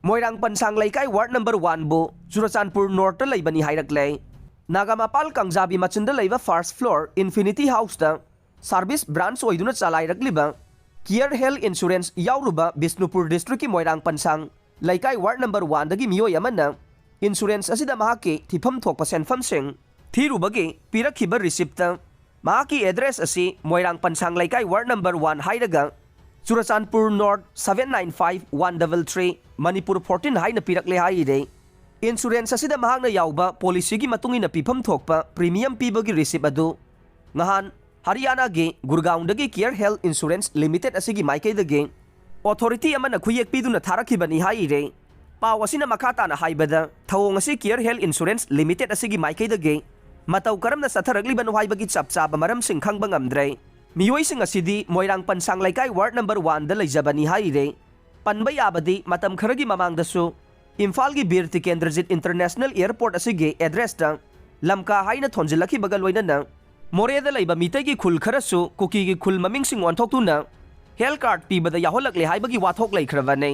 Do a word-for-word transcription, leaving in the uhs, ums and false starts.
ꯃꯣꯏꯔꯥꯡ ꯄꯟꯁꯥꯡ ꯂꯩꯀꯥꯏ ward number ꯋꯥꯟꯕꯨ Churachandpur ꯅꯣꯔꯠꯇ ꯂꯩꯕꯅꯤ ꯍꯥꯏꯔꯛꯂꯦ꯫ ꯅꯥꯒꯥꯃꯄꯥꯜ ꯀꯥꯡꯖꯥꯕꯤ ꯃꯆꯤꯟꯗ ꯂꯩꯕ ꯐꯥꯔꯁ ꯐ꯭ꯂꯣꯔ ꯏꯟꯐꯤꯅꯤꯇꯤ ꯍꯥꯎꯁꯇ ꯁꯥꯔꯚꯤꯁ ꯕ꯭ꯔꯥꯟꯁ ꯑꯣꯏꯗꯨꯅ ꯆꯂꯥꯏꯔꯛꯂꯤꯕ ꯀꯤꯌꯔ ꯍꯦꯜꯊ ꯏꯟꯁꯨꯔꯦꯟꯁ ꯌꯥꯎꯔꯨꯕ ꯕꯤꯁꯅꯨꯄꯨꯔ ꯗꯤꯁꯇ꯭ꯔꯤꯛꯀꯤ ꯃꯣꯏꯔꯥꯡ ꯄꯟꯁꯥꯡ ꯂꯩꯀꯥꯏ ꯋꯥꯔꯗ ꯅꯝꯕꯔ ꯋꯥꯟꯗꯒꯤ ꯃꯤꯑꯣꯏ ꯑꯃꯅ ꯏꯟꯁꯨꯔꯦꯟꯁ ꯑꯁꯤꯗ ꯃꯍꯥꯛꯀꯤ ꯊꯤꯐꯝ ꯊꯣꯛꯄ ꯁꯦꯟꯐꯝꯁꯤꯡ ꯊꯤꯔꯨꯕꯒꯤ ꯄꯤꯔꯛꯈꯤꯕ ꯔꯤꯁꯤꯞꯇ ꯃꯍꯥꯛꯀꯤ ꯑꯦꯗ꯭ꯔꯦꯁ ꯑꯁꯤ ꯃꯣꯏꯔꯥꯡ ꯄꯟꯁꯥꯡ ꯂꯩꯀꯥꯏ ꯋꯥꯔꯗ ꯅꯝꯕꯔ ꯋꯥꯟ ꯍꯥꯏꯔꯒ Churachandpur north seven nine five one double three, Manipur fourteen ꯍꯥꯏꯅ ꯄꯤꯔꯛꯂꯦ ꯍꯥꯏꯔꯦ꯫ ꯏꯟꯁꯨꯔꯦꯟꯁ ꯑꯁꯤꯗ ꯃꯍꯥꯛꯅ ꯌꯥꯎꯕ ꯄꯣꯂꯤꯁꯤꯒꯤ ꯃꯇꯨꯡ ꯏꯟꯅ ꯄꯤꯐꯝ ꯊꯣꯛꯄ ꯄ꯭ꯔꯤꯃꯤꯌꯝ ꯄꯤꯕꯒꯤ ꯔꯤꯁꯤꯞ ꯑꯗꯨ ꯉꯍꯥꯟ ꯍꯔꯤꯌꯥꯅꯥꯒꯤ ꯒꯨꯔꯒꯥꯎꯟꯗꯒꯤ ꯀꯤꯌꯔ ꯍꯦꯜꯊ ꯏꯟꯁꯨꯔꯦꯟꯁ ꯂꯤꯃꯤꯇꯦꯠ ꯑꯁꯤꯒꯤ ꯃꯥꯏꯀꯩꯗꯒꯤ ꯑꯣꯊꯣꯔꯤꯇꯤ ꯑꯃꯅ ꯈꯨꯌꯦꯛ ꯄꯤꯗꯨꯅ ꯊꯥꯔꯛꯈꯤꯕꯅꯤ ꯍꯥꯏꯔꯦ꯫ ꯄꯥꯎ ꯑꯁꯤꯅ ꯃꯈꯥ ꯇꯥꯅ ꯍꯥꯏꯕꯗ, ꯊꯧꯑꯣꯡ ꯑꯁꯤ ꯀꯤꯌꯔ ꯍꯦꯜꯊ ꯏꯟꯁꯨꯔꯦꯟꯁ ꯂꯤꯃꯤꯇꯦꯠ ꯑꯁꯤꯒꯤ ꯃꯥꯏꯀꯩꯗꯒꯤ ꯃꯇꯧ ꯀꯔꯝꯅ ꯆꯠꯊꯔꯛꯂꯤꯕꯅꯣ ꯍꯥꯏꯕꯒꯤ ꯆꯞ ꯆꯥꯕ ꯃꯔꯝꯁꯤꯡ ꯈꯪꯕ ꯉꯝꯗ꯭ꯔꯦ꯫ ꯃꯤꯑꯣꯏꯁꯤꯡ ꯑꯁꯤꯗꯤ ꯃꯣꯏꯔꯥꯡ ꯄꯟꯁꯥꯡ ꯂꯩꯀꯥꯏ ꯋꯥꯔꯗ ꯅꯝꯕꯔ ꯋꯥꯟꯗ ꯂꯩꯖꯕꯅꯤ ꯍꯥꯏꯔꯦ꯫ ꯄꯟꯕ ꯌꯥꯕꯗꯤ, ꯃꯇꯝ ꯈꯔꯒꯤ ꯃꯃꯥꯡꯗꯁꯨ ꯏꯝꯐꯥꯜꯒꯤ ꯕꯤꯔ ꯇꯤꯀꯦꯟꯗ꯭ꯔꯖꯤꯠ ꯏꯟꯇꯔꯅꯦꯁꯅꯦꯜ ꯑꯦꯌꯔꯄꯣꯔꯠ ꯑꯁꯤꯒꯤ ꯑꯦꯗ꯭ꯔꯦꯁꯇ ꯂꯝꯀꯥ ꯍꯥꯏꯅ ꯊꯣꯟꯖꯤꯜꯂꯛꯈꯤꯕꯒ ꯂꯣꯏꯅꯅ ꯃꯣꯔꯦꯗ ꯂꯩꯕ ꯃꯤꯇꯩꯒꯤ ꯈꯨꯜ ꯈꯔꯁꯨ ꯀꯨꯀꯤꯒꯤ ꯈꯨꯜ ꯃꯃꯤꯡꯁꯤꯡ ꯑꯣꯟꯊꯣꯛꯇꯨꯅ ꯍꯦꯜꯊ ꯀꯥꯔꯗ ꯄꯤꯕꯗ ꯌꯥꯎꯍꯜꯂꯛꯂꯦ ꯍꯥꯏꯕꯒꯤ ꯋꯥꯊꯣꯛ ꯂꯩꯈ꯭ꯔꯕꯅꯤ꯫